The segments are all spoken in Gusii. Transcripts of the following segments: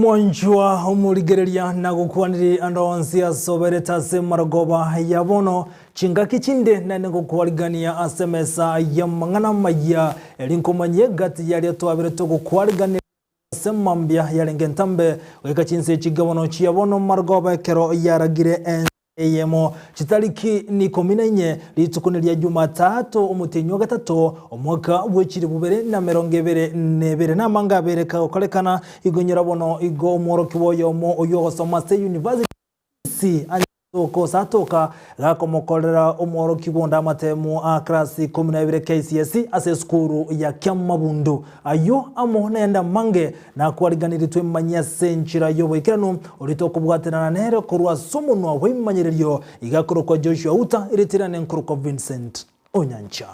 Mwanchwa omorigereria nagokwanire ande onsi asoberete ase marogoba ya bono, chingaki chinde naende ngokwarigania ase emesa y'amang'ana amayia, eri nkomanyie egati yaria twabere togokwariganera ase mambia yarenge entambe, goika chinsa echi bono chia bono marogoba ekero yaragire ense eyemo, chitariki nikomi na inye, rituko neria Jumatatu, omotienyi o gatato, omwaka bwe chilifu bibere na emerongo ebere na ebere. Namanga abere kagokorekana, igo inyora bono igo omworokigwa oyomo oyio ogosoma ase university ya Kisii atoka gakomokorera omworokigwa onde amatemu a class ikomi na ibere KCSE ase esukuru ya Kiamabundu. Ayio amo nayande amange nakwariganirie twemanyie ase enchera y'oboikeranu, oria tokobwaterana nere korwa ase omonwa bw'ebimanyererio, iga akorokwa Joshua Uta, erieta riane nkorokwa Vincent Onyancha.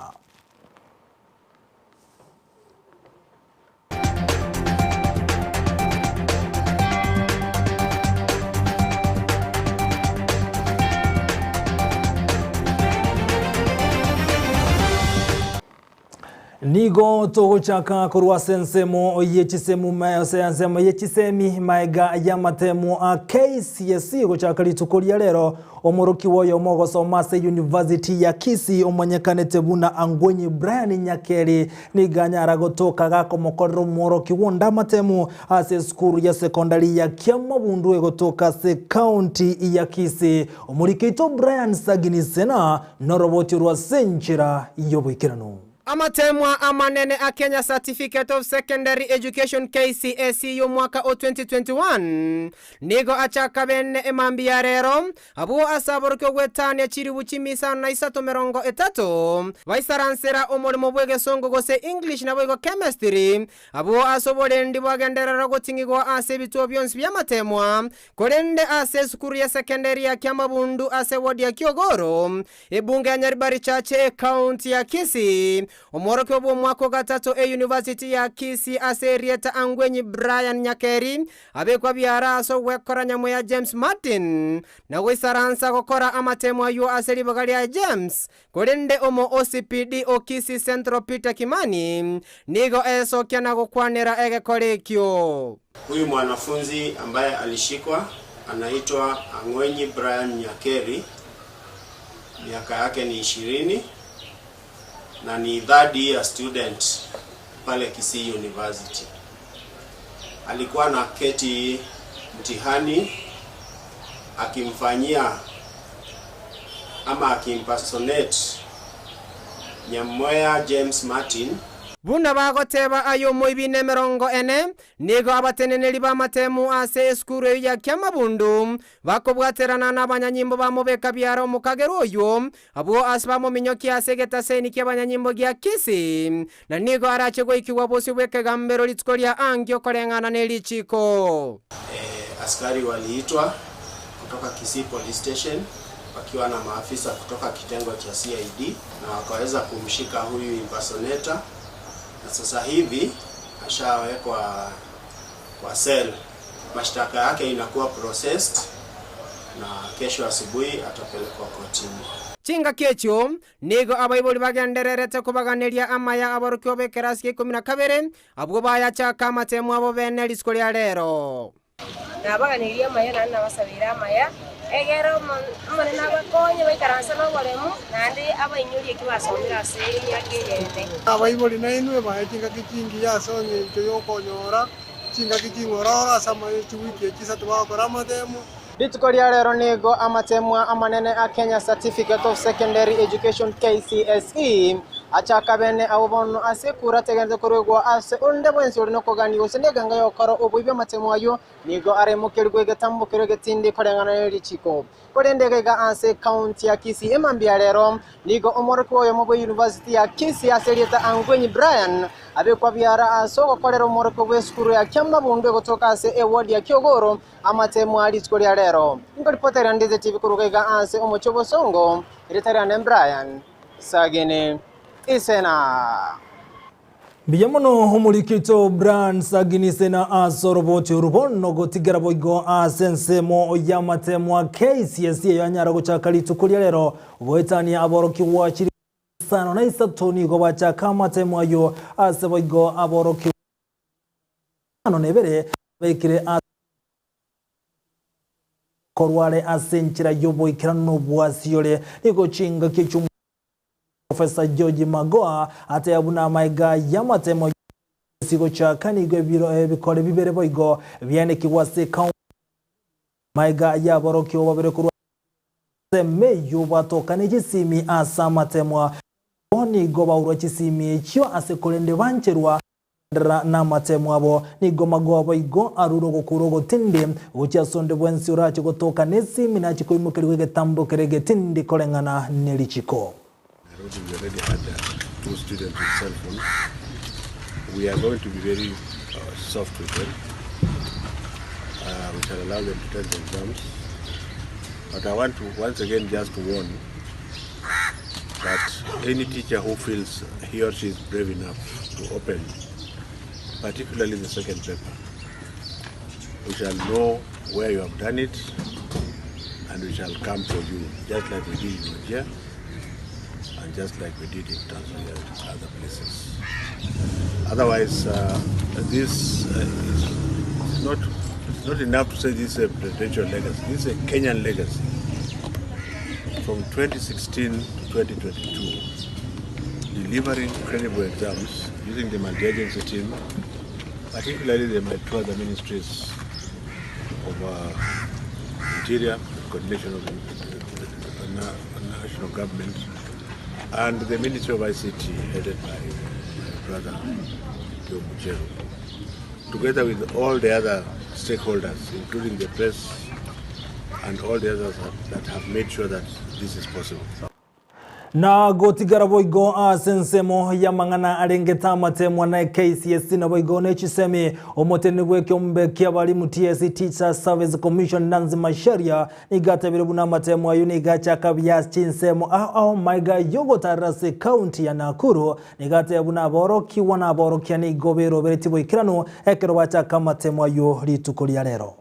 Nigo togochaka korwa ase ensemo ye chisemu ase ensemo ye chisemi maega y'amatemo a KCSE gochaka rituko ria rero omorokigwa oyomo ogosoma ase University ya Kisii omanyekanete buna Angwenyi Brian Nyakeri nigo anyara gotoka gakomokorera omworokigwa onde amatemo ase esukuru ya sekondari ya Kiamabundu egotoka ase county ya Kisii. Omoriki oito Brian Sagini Sena Noroboti rwa ase enchera y'oboikeranu. Amateemwa amanene a Kenya Certificate of Secondary Education, KCSE, y'omwaka o 2021 nigo achaka bene emambia ya rero, abwo ase aborokigwa gwetania chilifu chimisano na isato merongo etato baisaransera omoremo bw'egesongo gose English naboigo Chemistry, abwo ase oborendi bwagenderera goting'igwa ase ebituo bionsi bi'amateemwa Korende ase esukuru ya sekendari ya Kiamabundu ase ward ya Kiogoro, ebunge ya Nyaribari Church ecounty ya Kisii, omworokia bw'omwaka o gatato e University ya Kisii ase erieta Angwenyi Brian Nyakeri abekwa biara ase ogwekora nyamweya James Martin na goisaransa gokora amatemo ayio ase ribaga ria James Korende omo OCPD o Kisii Central Peter Kimani nigo esokia na gokwanera egekora ekio. Huyu mwanafunzi ambaye alishikwa anaitwa Ang'wenyi Brian Nyakeri, miaka yake ni ishirini na ni third year student pale Kisii University. Alikuwa anaketi mtihani akimfanyia ama akiimpersonate Nyamweya James Martin. Buna bagoteba aye omoibi nemerongo ene, nigo abateneneri b'amatemu ase esukuru eyio ya Kiamabundu bakobwaterana nabanyanyimbo bamobeka biara omokagerwa oyio, abwo ase bamominyokia ase egetaseni ki'abanyanyimbo gia Kisii, na nigo arache goikigwa bosio bw'ekegambero rituko ria ankio koreng'ana ne richiiko. Askari waliitwa kutoka Kisii Police Station wakiwa na maafisa kutoka kitengo cha CID na wakaweza kumshika huyu impersonator na sasa hivi ashawekwa kwa cell. Mashtaka yake inakuwa processed na kesho asubuhi atapelekwa kotini. Chingaki echio nigo abaibori bagendererete kobaganeria amaya aborokigwa b'ekerasi gia ikomi na kabere, abwo bayachaka amatemo abo bene rituko ria rero. Nabaganeirie amaya naende nabasabeire amaya, egere Omonene abakonye baikaranse noboremu, naende abainyorie eki basomire ase emiaka eyende. Abaibori nainwe bae chingaki chingiya ase engencho y'okonyora chingaki ching'ororo ase amaya chiwiki echi isato bagokora amatemo. Rituko ria rero nigo amatemwa amanene a Kenya Certificate of Secondary Education, KCSE, achaka bene abwo bono ase ekura ategenete koruegwa ase onde bwensi ore nokogania gose neganga y'ogokora oboibi amatemo ayio nigo aremokerigwe egetambo keria egetindi koreng'ana ne richiko. Korende iga iga ase ekaunti ya Kisii emambia ya rero nigo omworokigwa oyomo bwe University ya Kisii ase erieta Angwenyi Brian abekwa biara ase ogokorera omworokigwa bw'esukuru ya Kiamabundu egotoka ase eward ya Kiogoro Amatemo a rituko ria rero. Nkoripotera Ndize TV koruga iga ase omochie o Bosongo, erieta riane Brian Sagini Isena. Mbuya mono omoriki oito Brian Sagini Isena ase oroboti oru bono gotigera boigo ase ensemo y'amatemo a KCSE eyo anyara gochaka rituko ria rero goetania aborokigwa chilifu isano na isato nigo bachaka amatemo ayio ase boigo aborokigwa isano na ibere baikire ase. Korwa are ase enchera y'oboikeranu na obwasiore, nigo chingaki echio Professor George Magoha ateba buna amaega y'amatemo y'obochesi gochaka nigo ebikore bibere boigo bianekigwe ase ekaunti Maega y'aborokigwa babere korwa ase ensemo eyio batokane chisimi ase amatemwa, nigo baurwa chisimi echio ase korende bancherwa Kogenderera namateemo abo, nigo magoa boigo arure ogokura ogotindi, gochia ase onde bwensi orache gotoka nesimi nache koimokerigwa egetambo kere egetindi koreng'ana ne richiko. Nairobi we already had two students with cell phones. We are going to be very soft with them. We shall allow them to take the exams. But I want to once again just to warn that any teacher who feels he or she is brave enough to open, particularly the second paper, we shall know where you have done it and we shall come for you, just like we did in Wajir and just like we did in Trans Nzoia and other places. Otherwise, this is not, it's not enough to say this is a presidential legacy. This is a Kenyan legacy. From 2016 to 2022, delivering credible exams using the multi-agency team, particularly the two other ministries of Interior, coordination of the national government, and the Ministry of ICT, headed by my brother Joe Mucheru, together with all the other stakeholders, including the press and all the others that have made sure that this is possible. Na gotigara boigo ase ensemo y'amang'ana arengete amatemwa na KCSE naboigo ne chisemi, omoteneni bw'ekeombe ki'abalimu TSC Teachers Service Commission Nancy Macharia nigo atabire buna amatemo ayio nigo achaka buya ase chinsemo ao ao maiga y'ogotarera ase ekaunti ya Nakuru. Nigo ateba buna aborokigwa na aborokia nigo beroberetie boikeranu ekero bachaka amatemo ayio rituko ria rero.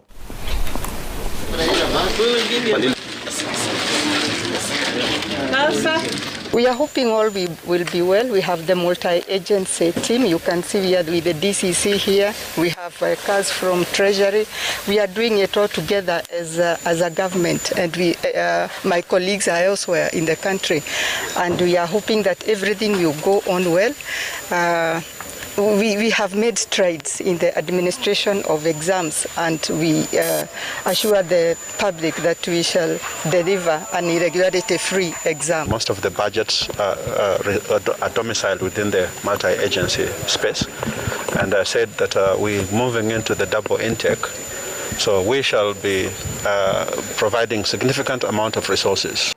We are hoping all we will be well. We have the multi-agency team. You can see we are with the DCC here. We have uh, cars from Treasury. We are doing it all together as a, as a government, and we, uh, my colleagues are elsewhere in the country, and we are hoping that everything will go on well. Uh, we, we have made strides in the administration of exams and we uh, assure the public that we shall deliver an irregularity-free exam. Most of the budgets uh, uh, are domiciled within the multi-agency space. And I said that we're moving into the double intake. So we shall be providing significant amount of resources.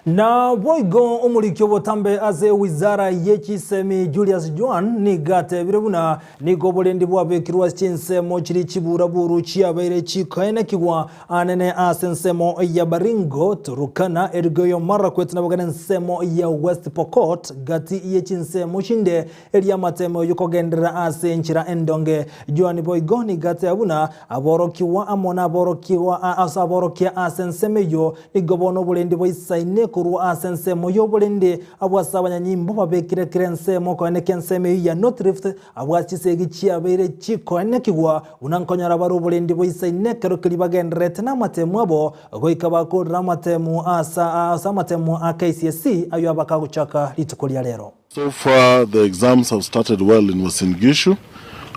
Naboigo omoriki obotambe ase ewizara ye chisemi Julius Jwan nigo atebire buna nigo oborendi bwabekirwe ase chinsemo chiria chiburaburu chiabeire chikoenekigwa anene ase ensemo ya Baringo, Turukana, Elgeyo Marakwet naboigo nensemo ya West Pokot gati ye chinsemo chinde erio amatemo yokogenderera ase enchera endonge. Joan boigo nigo ateba buna aborokigwa amo naborokigwa ase aborokia ase ensemo eyio nigo bono oborendi boisaine korwa ase ensemo y'oborendi abwo ase abanyanyimbo babekire kera ensemo koeneka ensemo eyio ya North Rift abwo ase chisegi chiabeire chikoenekigwa buna nkonyora bare oborendi boisaine ekero keria bagendererete namatemu abo goika bakorire amatemu ase ase amatemu a KCSE ayio abakagochaka rituko ria rero. So far the exams have started well in Uasin Gishu.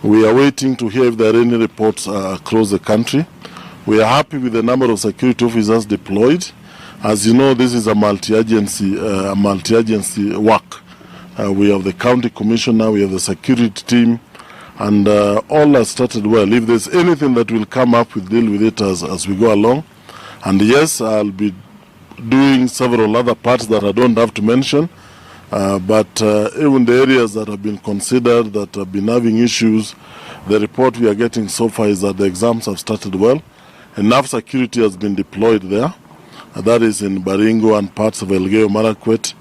We are waiting to hear if there are any reports uh, across the country. We are happy with the number of security officers deployed. As you know, this is a multi-agency, uh, multi-agency work. Uh, we have the county commissioner, we have the security team, and uh, all has started well. If there's anything that will come up, we'll deal with it as, as we go along. And yes, I'll be doing several other parts that I don't have to mention. Uh, but uh, even the areas that have been considered that have been having issues, the report we are getting so far is that the exams have started well. Enough security has been deployed there. Uh, that is in Baringo and parts of Elgeyo Marakwet.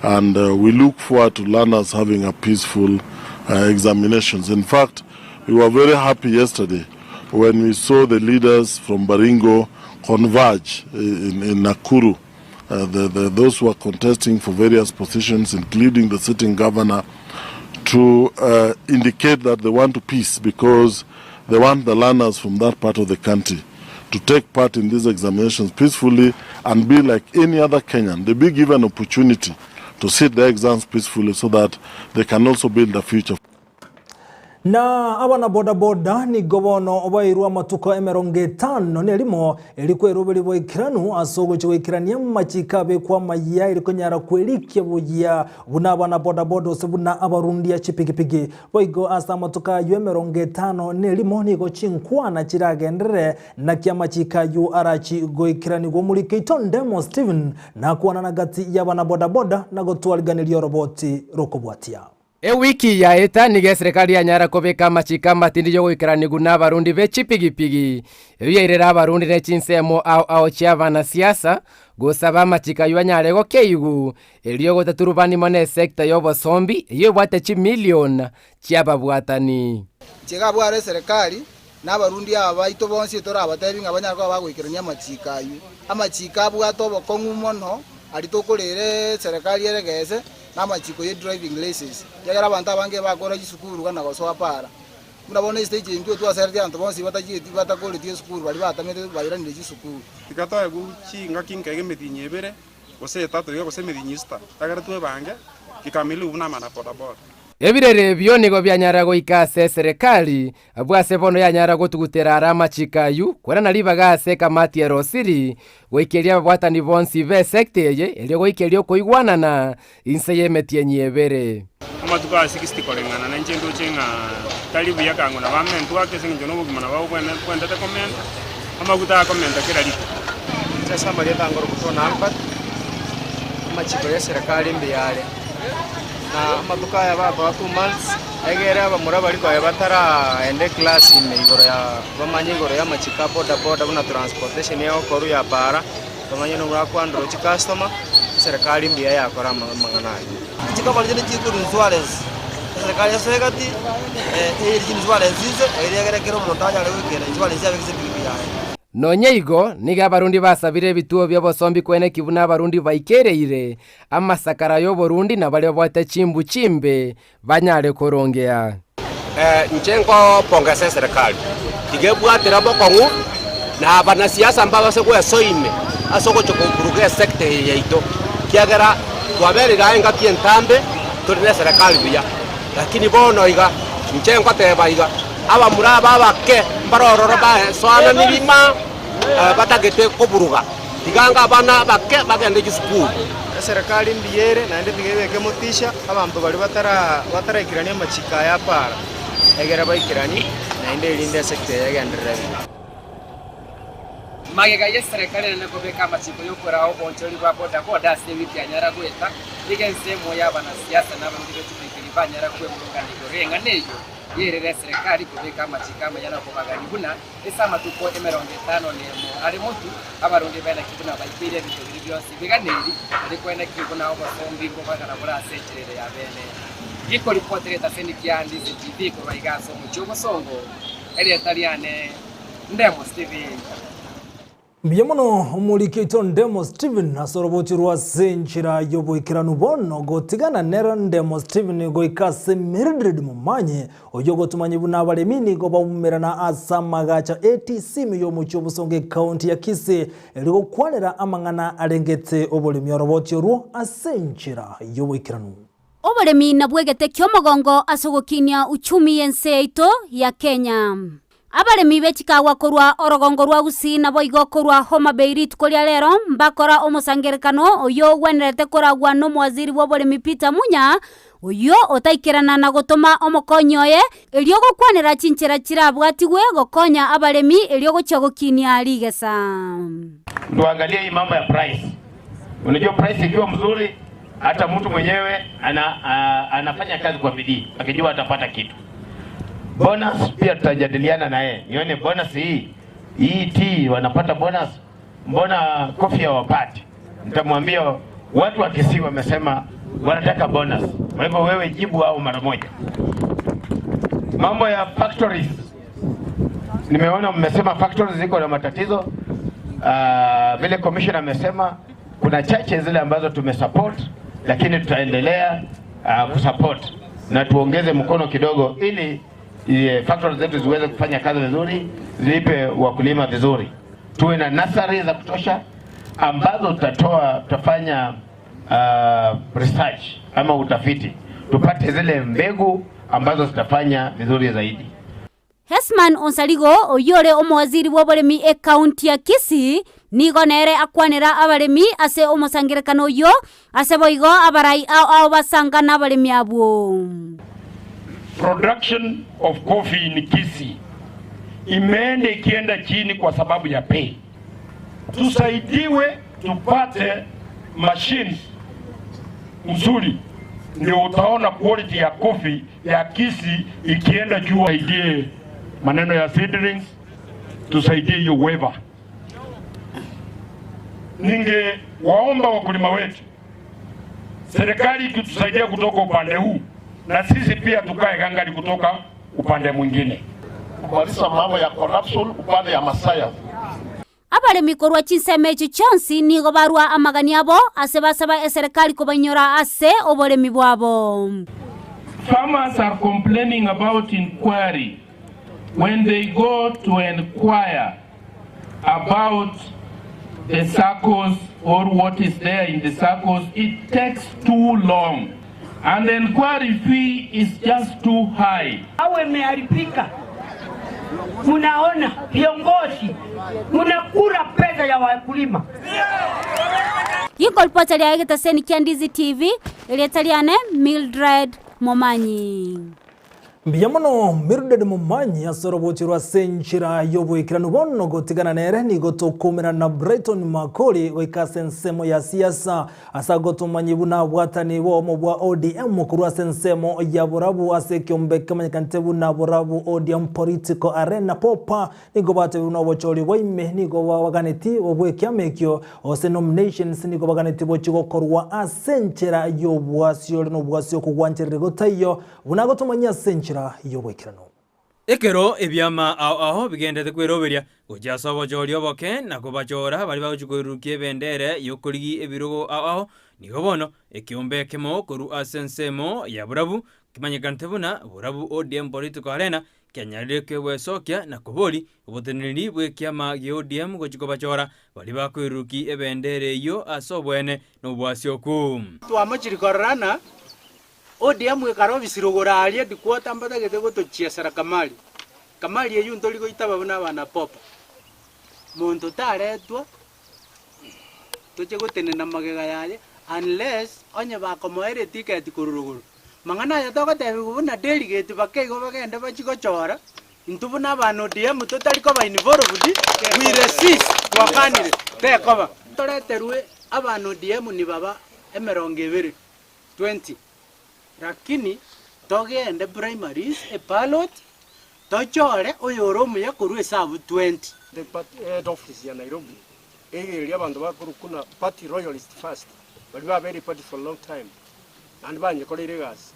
And uh, we look forward to learners having a peaceful uh, examinations. In fact, we were very happy yesterday when we saw the leaders from Baringo converge in, in Nakuru. Uh, the, the, those who are contesting for various positions, including the sitting governor, to uh, indicate that they want peace because they want the learners from that part of the country to take part in these examinations peacefully and be like any other Kenyan. They be given opportunity to sit their exams peacefully so that they can also build a future. Na abana bodaboda nigo bono bairwe amatuko emerongo etano nerimo, eri kweroberi boikeranu ase ogochia goikerania amachiko abekwe amayia eri konyara kwerikia buya buna abana bodaboda gose buna abarundia chipigipigi. Boigo ase amatuko ayio emerongo etano nerimo nigo chinkwana chiragenderere, naki amachiko ayio arachi goikeranigwa. Omoriki oito Ndemo Stephen nakwana na gati y'abana bodaboda na gotwariganeria oroboti rokobwatia. Ewiki yaeta nigo eserekari yanyara kobeka amachiko amatindi y'ogoikeranigwa n'abarundi be chipigipigi, eyio yairera abarundi ne chinsemo ao ao chi'abanasiasa gosaba amachiko ayio anyare gokeigwa, erio gotaturubani mono esecta y'obosombi eyio ebwate chimilion chi'ababwatani. Inche iga abware eserekari, na abarundi aba baito bonsi torabatebi ng'a banyare koba bagoikerania amachiko ayio. Amachiko abwate obokong'u mono aria tokorera eserekari ere gese, na amachiko ye driving licence, ekiagera abanto abange ebakora chisukuru gana gosoa para. Buna bono estage eye intwe twaseretie abanto bonsi batachieti batakoreti esukuru baria batamete bairanire chisukuru. Tiga toegwe chingaki nkeiga emetienyi ebere, gose etato iga, gose emetienyi isita, ekiagera twebange kikamilifu buna amana bodaboda. Ebirero ebio nigo bianyara goika ase eserekari, abwo ase bono yanyara gotugutera are amachiko ayio, kwerana ribaga ase ekamati erosiri, goikeria ababwatani bonsi b'esekta eye, erio goikeria okoigwanana inse y'emetienyi ebere. Amatuko aya 60 koreng'ana nainche ndoche ng'a tari buya kang'u nabo amentwe ake ase eng'encho nobogima nabo bwendete komenta, amaguta akomenta kera rituko. Inche ase amarieta angoro Tona Albert, amachiko y'eserekari mbuya are, na amatuko aya bakoa 2 months, egere abamura baria koye bataraenda eclass ime igoro ya bamanye igoro y'amachiko a boda boda buna transportation egokorwa ya para, bamanye nobwo bakohandle chicustomer, eserekari mbuya yakora amang'ana ayio. Chikamani chinde chikorwa insurance, eserekari esoe gati, eyeri chinsurance inse, erio egere kera omonto anyare goikera insurance yaye gose epikipiki yaye. Nonya igo, nigo abarundi basabire ebituo bi'obosombi kweneki buna abarundi baikereire amasakara y'oborundi na baria babwate chimbu chimbe banyare korongea. Inche nkopongesa eserekari, tiga ebwatera bokong'u na abanasiasa mbabase gwesoa ime ase ogochia koburuga esector eye yaito, ekiagera twaberire aye engaki entambe tore na eserekari buya. Lakini bono iga, inche ngoteba iga, abamura aba abake mbare ororo basoananiri ma batagete koburuga, tiga anga abana abake bagende chisukuru. Eserekari mbuya ere, naende tiga ebeke motisha abanto baria batara bataraikerania amachiko aya apara, egere baikeranie, naende erinde esector eye egenderere buya. Magega y'eserekari enene kobeka amachiko y'okoraa oboonchoreri bwa boda boda ase ewiki anyara goeta, nigo ensemo y'abanasiasa na abarundi be chipigipigi banyara kwemurungana igoro y'eng'ana eyio yerere eserekari kobeka amachiko amaya na kobagania buna ase amatuko 51 are motu abarundi beneki buna baikeire ebinto biria bionsi biganeiri erio kweneki buna obosombi mbobagana bore ase enchera ere ya bene. Gikoripoti getaseni kia Ndizi TV korwa iga ase omochie obosongo, erieta riane Ndemo Steven. Mbuya mono omoriki oito Ndemo Steven ase orobochi rwa ase enchera y'oboikeranu bono gotigana nere Ndemo Steven goika ase Mildred Momanyi oyio ogotomanya buna abaremi nigo baumerana ase amagacho ATC ime y'omochie obosongo ekaunti ya Kisii erio gokwanera amang'ana arengete oboremi orobochi orwo ase enchera y'oboikeranu. Oboremi nabwo egete ki'omogongo ase ogokinia uchumi y'ense yaito ya Kenya. Abaremi be chikawa korwa orogongo rwa Gusii naboigo korwa Homa Bay rituko ria rero mbakora omosangerekano oyio ogwenerete koragwa n'omowaziri bw'oboremi Peter Munya oyio otaikerana na gotoma omokonyi oye erio gokwanera chinchera chirabwatigwe gokonya abaremi erio gochia gokinia rigesa. Tuangalie hii mambo ya price. Unajua price ikiwa mzuri, hata mtu mwenyewe ana, a, anafanya kazi kwa bidii akijua atapata kitu. Bonus pia tutajadiliana na yeye, nione bonus hii hii tea wanapata bonus, mbona coffee hawapati? Nitamwambia watu wa Kisii wamesema wanataka bonus. Kwa hivyo wewe jibu hao mara moja. Mambo ya factories, nimeona mmesema factories ziko na matatizo. Vile commissioner amesema kuna chache zile ambazo tumesupport, lakini tutaendelea kusupport na tuongeze mkono kidogo ili factories zetu ziweze kufanya kazi vizuri, zilipe wakulima vizuri. Tuwe na nursery za kutosha ambazo tutatoa, tutafanya research ama utafiti tupate zile mbegu ambazo zitafanya vizuri zaidi. Hesman Onsarigo, oyio ore omowaziri bw'oboremi ekaunti ya Kisii, nigo nere akwanera abaremi ase omosangererekano oyio, ase boigo abarai ao ao basanga nabaremi abwo. Production of coffee in Kisii imeenda ikienda chini kwa sababu ya pay. Tusaidiwe tupate machines mzuri, ndio utaona quality ya coffee ya Kisii ikienda juu. Tusaidie maneno ya seedlings, tusaidie hiyo waiver. Ninge waomba wakulima wetu, serikali ikitusaidia kutoka upande huu, na sisi pia tukae gangari kutoka upande mwingine, kumaliza mambo ya corruption upande ya Masaya. Abaremi korwa chinsemo echio chionsi nigo barua amagani abo ase basaba eserekari kobainyora ase oboremi bwabo. Farmers are complaining about inquiry when they go to inquire about the SACCOs or what is there in the SACCOs, it takes too long. And the inquiry fee is just too high. Awe imeharibika. Munaona viongozi munakula pesa ya wakulima. Ginkoripota ria egetaseni kia Ndizi TV, erieta riane Mildred Momanyi. Mbuya mono Mildred Momanyi ase orobochi rwa ase enchera y'oboikeranu bono gotigana nere nigo tokoumera na Brighton Makori goika ase ensemo ya siasa ase agotomanyi buna abwatani bomo bwa ODM korwa ase ensemo ya Borabu ase ekiombe kemanyekanete buna Borabu ODM Political Arena Popa nigo batebi buna obochori bwa ime nigo baganeti obwekiama ekio ase nominations nigo baganeti bochi gokorwa ase enchera y'obwasi ore nobwasi okogwancherera gotaiyo buna agotomanyia ase enchera y'oboikeranu. Ekero ebiama ao ao bigenderete kweroberia gochia ase obochori oboke na kobachora baria bagochia koirurukia ebendera y'okorigia ebirogo ao ao, nigo bono ekeombe ekemo korwa ase ensemo ya borabu kemanyekanete buna Borabu ODM Political Arena kianyarire kegwesokia na koboria oboteneneri bw'ekiama gia ODM gochia kobachora baria bakoirurukia ebendera eyio ase oboene na obwasioku. Twamochiri kororana, ODM ekare obisire igoro aria headquarter mbatagete gotochiesera Kamari. Kamari eyio ntori goitaba buna abana popa. Monto taretwa toche gotenena magega yaye unless onye bakomoera eticket korwa rogoro. Mang'ana aya togotebiwa buna delegate bake igo bagende bachie gochora, intwe buna abana ODM totari koba involved, we resist twakanire tekoba. Toreterwe abana ODM nibaba emerongo ebere, 20, rakini togende primaries eballot tochore oyore omuya korwa esabu 20. The party head office ya Nairobi egereria abanto bakorokuna party loyalist first baria babeire party for long time naende banyekoreire egasi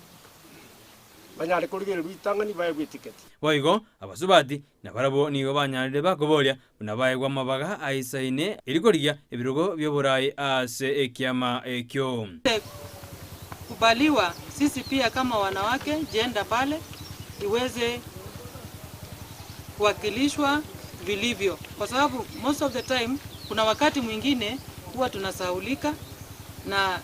banyare korigereria ritang'ani baegwe eticket. Boigo abasubati nabarabwo nigo banyarire bakoboria buna baegwe amabaga aisaine erio korigia ebirogo bi'oboraai ase ekiama ekio. Kubaliwa sisi pia kama wanawake gender pale iweze kuwakilishwa vilivyo, kwa sababu most of the time kuna wakati mwingine huwa tunasahaulika na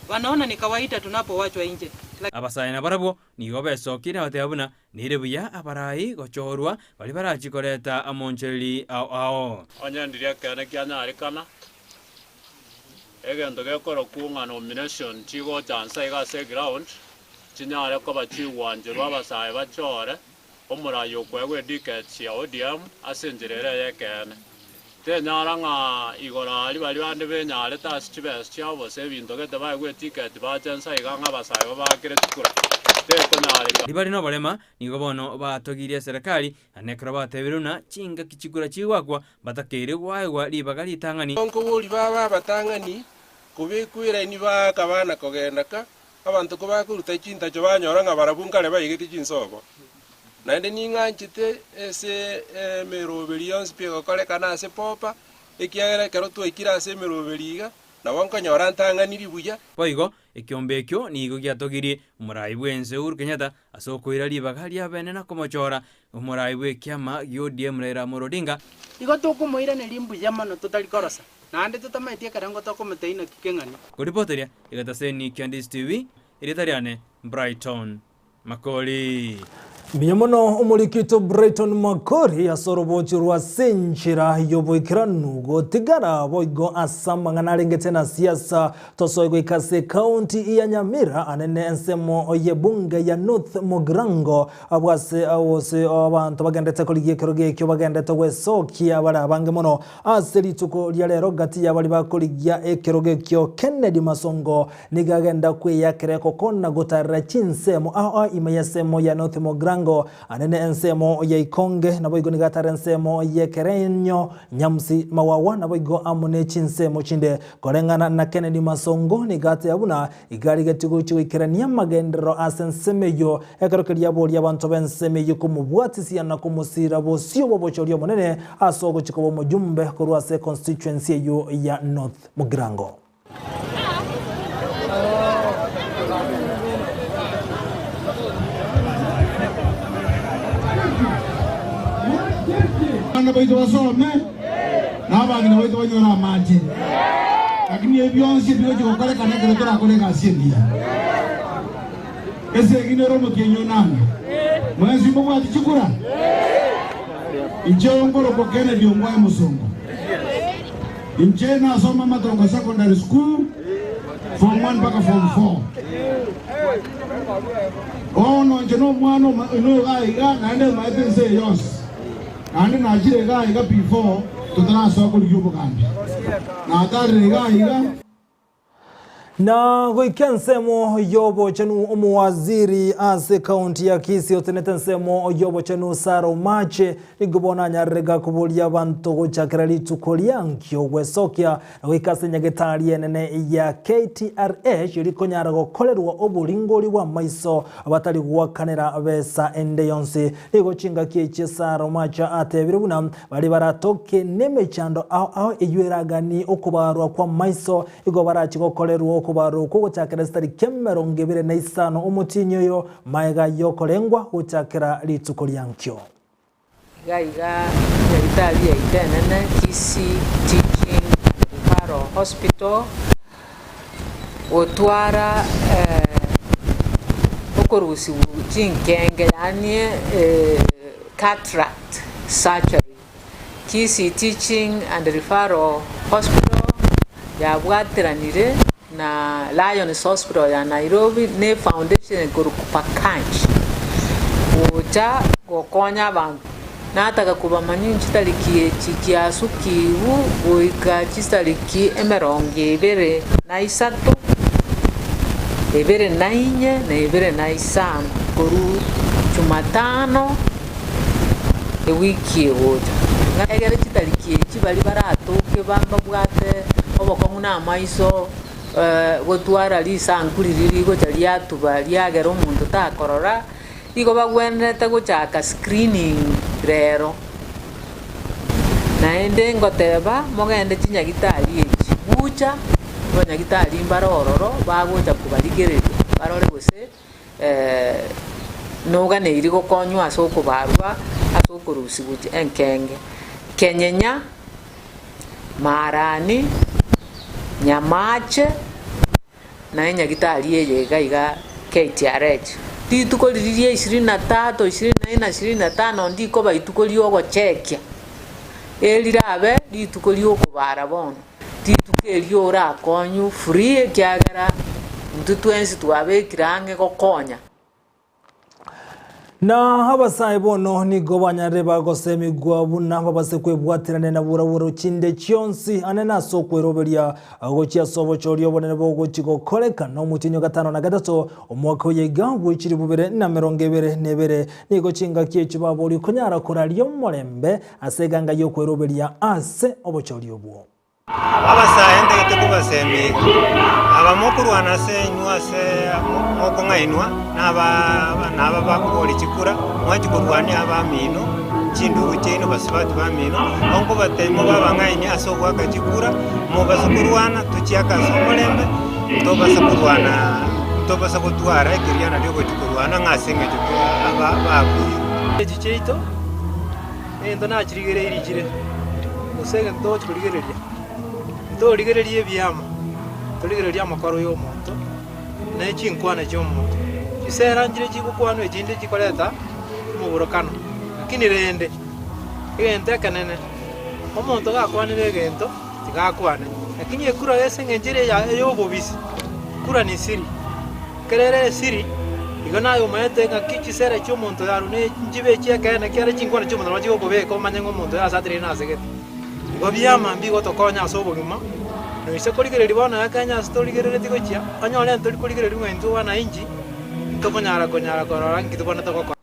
wanaona ni kawaida tunapowachwa nje. Abasae nabarabwo nigo besokire na goteba buna nere buya abarai gochorwa baria barachie koreta amonchereri ao ao. Onye ndiria ekeene kianyarekana, egento gekorokwa ng'a nomination chigocha nse iga ase eground, chinyare koba chigwancherwa abasae bachore, omorai okoegwa eticket ya ODM ase enchera ere y'ekeene. Tenyara ng'a igoro aria baria bande benyarete ase chibesa chiabo gose ebinto gete baegwe eticket bache nse iga ng'a abasae babaakere chikura. Tekonyareka. Ribare noborema nigo bono batogirie eserekari, naende ekero batebire buna chingaki chikura chigoakwa batakeire goaegwa ribaga ritang'ani. Nkoboria babe abatang'ani kobekwa eraini baaka bana kogenda ka, abanto kobakoruta chintacho banyora ng'a barabwo nkare baigete chinsobo. Naende ning'anchete ase emeroberi yonsi pi egokorekana ase popa, ekiagera ekero twaikire ase emeroberi iga, Nabo nkonyora ntang'aniri buya. Boigo ekiombe ekio nigo giatogirie omorai bw'ense Uhuru Kenyatta ase okoira ribaga riabene na komochora omorai bw'ekiama gia ODM Raila Amolo Odinga. Igo tokomoiraneria mbuya mono totari korosa, naende totamaeti ekerengo tokomotebia naki keng'ani. Koripoteria egetaseni kia Ndizi TV, erieta riane Brighton Makori. Mbuya mono omoriki oito Brighton Makori ase orobochi rwa ase enchera y'oboikeranu gotigara boigo ase amang'ana arengete na siasa tosoe goika ase ekaunti ya Nyamira anene ensemo y'ebunge ya North Mugirango abwo ase gose abanto bagendete korigia ekerogo ekio bagendete gwesokia bare abange mono ase rituko ria rero gati ya baria bakorigia ekerogo ekio Kennedy Masongo Nigo agenda kweyakera ekoko na gotarera chinsemo ao ao ime y'ensemo ya North Mogrango, anene ensemo ya Ikonge, naboigo nigo atare ensemo y'Ekerenyo, Nyamusi, Mawawa, naboigo amo ne chinsemo chinde. Koreng'ana na Kennedy Masongo, nigo ateba buna iga arigetie gochia goikerania amagenderero ase ensemo eyio, ekero keria aboria abanto b'ensemo eyio komobwatisia na komosira bosio bw'obochori omonene ase ogochia koba omojumbe korwa ase econstituency eyio ya North Mugirango. Abana baito basome, na abang'ina baito banyore amache. Lakini ebi bionsi ebigochia gokorekana ekero torakore egasi engiya. Esegi nere omotienyi onanga. Mwensi mbobwati chikura? Inche nkorokwa Kennedy Ongwae Mosongo. Inche nasoma Matongo Secondary School form 1 mpaka form 4. Bono inche nomwana oino iga iga naende maete ense eye yonsi. Naende nachire iga iga before totarasoa korigia obogambi. Natarire iga iga. Na goika ensemo y'obochenu omowaziri ase ekaunti ya Kisii otenete ensemo y'obochenu Sarah Omache nigo bono anyarire gakoboria abanto gochakera rituko ria nkio gwesokia na goika ase nyagetari enene ya KTRH rikonyara gokorerwa oboringori bw'amaiso batari goakanera besa ende yonsi. Nigo chingaki echi Sarah Omache atebire buna baria baratoke nemechando ao ao eyio eraganie okobarwa kw'amaiso Igo barache gokorerwa okobarwa okwo gochakera chitariki emerongo ebere na isano omotienyi oyo, magega y'okorengwa gochakera rituko ria nkio. Iga iga nyagetari yaito enene Kisii Teaching and Referral Hospital gotwara okorusiwa chinkenge yaani cataract surgery. Kisii Teaching and Referral Hospital yabwateranire na Lions Hospital ya Nairobi na efoundation ekorokwa Pakanch gocha gokonya abanto. Nataka kobamanyia chitariki echi chiasukigwe goika chitariki emerongo ebere na isato, ebere na inye, na ebere na isano, korwa Jumatano. ewiki egocha. Ng'a egere chitariki echi baria baratoke mbabwate obokong'u na amaiso gotwara risanku riria rigocha riatuba riagera omonto takorora, igo bagwenerete gochaka screening rero. Naende ngoteba mogende chinyagitari echi bucha, abanyagitari mbare ororo bagocha kobarigereria barore gose. noganeiri gokonywa ase okobarwa ase okorusigwa enkenge, kenyenya, marani, nyamache, na enyagitari eye iga iga KTRH. Rituko riria ria ishirini na tatu, ishirini na ina, ishirini na tano ndikoba rituko riogochekia, erirabe rituko riokobara bono. Rituko erio orakonywe free ekiagera intwe twensi twabekire ang'e gokonya. Na abasae bono nigo banyarire bagosemigwa buna babase kwebwaterania na buraburo chinde chionsi ane ase okweroberia gochia ase obochori obonene bogochia gokorekana omotienyi o gatano na gatato omwaka oyo iga bwe chilifu bibere na emerongo ebere na ebere. Nigo chingaki echio baboria konyara koraria omorembe Ase eganga y'okweroberia ase obochori obwo. Abasae ntagete kobasemia, aba mokorwana ase inwe ase mokong'ainwa, na aba na aba bakoboria chikura, mwachia korwania abamino. Chindugu chiaino basubati bamino, onkobatebia mobe abang'aini ase ogoaka chikura, mobase korwana, tochiake ase omorembe, ntobasa korwana ntobasa gotwara ekeriana riogochia korwana ng'a ase eng'encho aba babuire. Echi chiaito, egento nachirigereirie chire, gose egento togochi korigereria, ntorigererie ebiama, torigererie amakoro ya omonto, na chinkwana chi'omonto. Chisera nchire chigokwanwa echinde chikoreta omoborokano, lakini rende egento ekenene, omonto gakwanire egento tiga akwane, lakini ekura ase eng'encho ere eya ey'obobisi, kura ni siri, ekero ere esiri, igo naye omanyete ng'aki chisera chi'omonto oyo arure ne nchibe echi'ekeene ekiagera chinkwana chi'omonto nabo chigokobeka omanye ng'a omonto oyo ase atereire nasegete. Igo biama mbigotokonya ase obogima, na oise korigereria bono ekeene ase torigereretie gochia, onyore ntori korigereria ng'a intwe wananchi ntokonyara konyara korora nki tobwenerete gokora.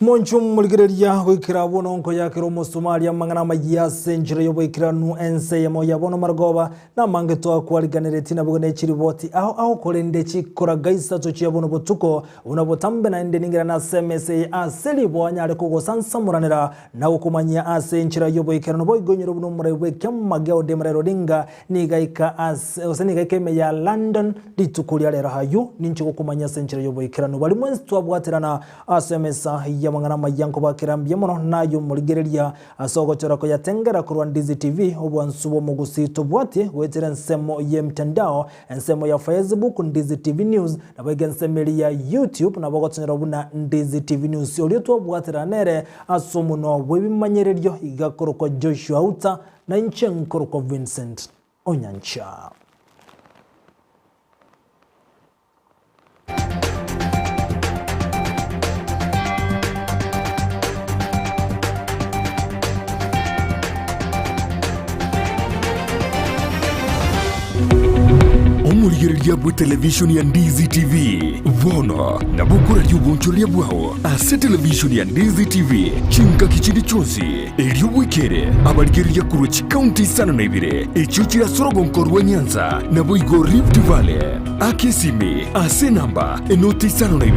Omonche omorigereria goikera bono nkoyakera omosumari amang'ana amayia ase enchera y'oboikeranu ense eyemo ya bono marogoba, na amange twakwariganeretie naboigo ne chiriboti ao ao korende chikoraga isato chia bono botuko buna botambe naende ningerane ase emesa eye ase riboa nyare kogosansamoranera Na gokomanyia ase enchera y'oboikeranu boigo inyore buna omorai bw'ekiama gia ODM Raila Odinga nigo aika ase gose nigo aika ime ya London rituko ria rero ayio ninche gokomanyia ase enchera y'oboikeranu baria mwensi twabwaterana ase emesa y'amang'ana amaya nkobakera mbuya mono naye omorigereria ase ogochora koyatengera korwa Ndizi TV obwansu bw'omogusii tobwatie goetera ensemo y'emtandao Ensemo ya Facebook, Ndizi TV News, naboigo ensemo eria ya YouTube nabo ogotonyora buna Ndizi TV News. Oria twabwaterana nere ase omonwa bw'ebimanyererio iga akorokwa Joshua Auta, na inche nkorokwa Vincent Onyancha. Omorigereria bwe televishoni ya Ndizi TV bono nabo okoraria obonchoreria bwao ase televishoni ya Ndizi TV chingaki chinde chionsi, erio bwekere abarigereria korwa chikaunti isano na ibere echio chire ase orogonko rwa Nyanza naboigo Rift Valley. Aka esimi ase enamba enoti isano na ibere.